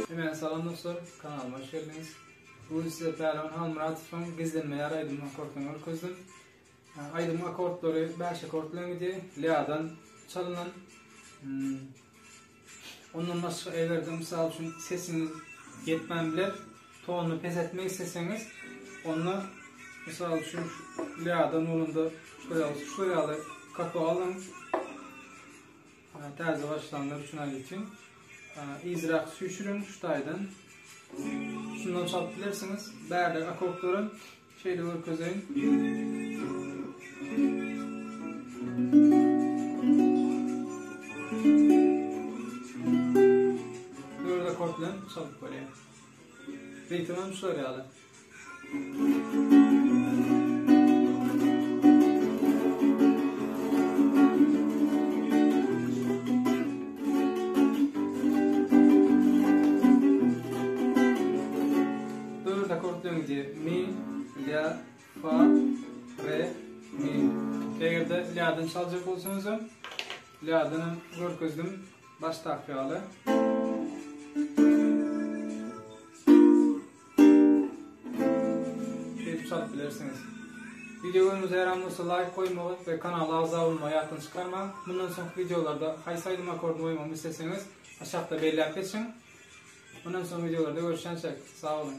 Hemen salam dostlar, kanalyma hoş geldiňiz. Bugün size Pälwan Halmyratowyň Gizlenmeýär aýdymynyň akkordyny görkezdim. Aýdymyň akkordlary 5 akkord bilen gidýär. Lýadan çalynan. Hmm. Ondan başga eger-de mysal üçin sesiňiz ýetmän biler, tonuny pes etmek isleseňiz, onda mysal üçin lýadan bolanda şular ýaly, şular ýaly kapo alyň. Täze başlanlar üçin aýdypyn. Yzrak süýşüriň şu taýdan. Şundan çalyp bilersiňiz. Bärde akordlary şeýle görkezeýin. Dört akord bilen çalyp bolýar. Ritm hem şular ýaly. Dört akord bilen gidýär. Mi, la, fa, re, mi. Eger-de lýadan çaljak bolsaňyz hem, lýadan hem görkezdim başdaky ýaly. Şeýdip çalyp bilersiňiz. Wideo göwnüňize ýaran bolsa laýk goýmagy we kanala agza bolmagy ýatdan çykarmaň. Mundan soňky wideolarda haýsy aýdym akkordyny goýmagymy isleseňiz aşakda belläp geçiň. Mundan soň wideolarda görüşýänçäk sag boluň.